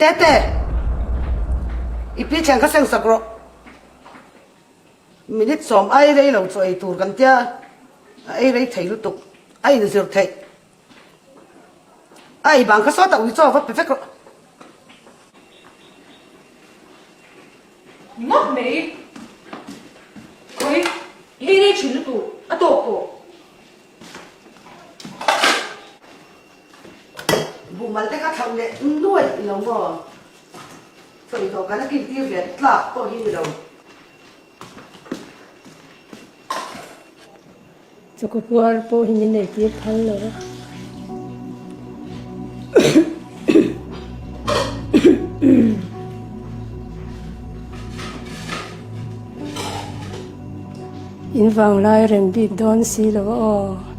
Tete! I pi thian kha seng sak rawh. Minute sawm ai rei lo chaw ei tur kan tia, a ei rei thei lutuk, a inzir theih. A ei bang kha sawtah ui chaw va pe vek rawh. Ngawt mai! Khawi, i ei rei thin lutuk, a tawk tawh. Buhmal te kha thlauh leh nuaih lo maw? Sawi tawh kan a kin tir leh tlak pawh hi ni lo. Chawkapuar pawh hi min nei tir phal lo a. In vanglai rem bik dawn si lo a aw.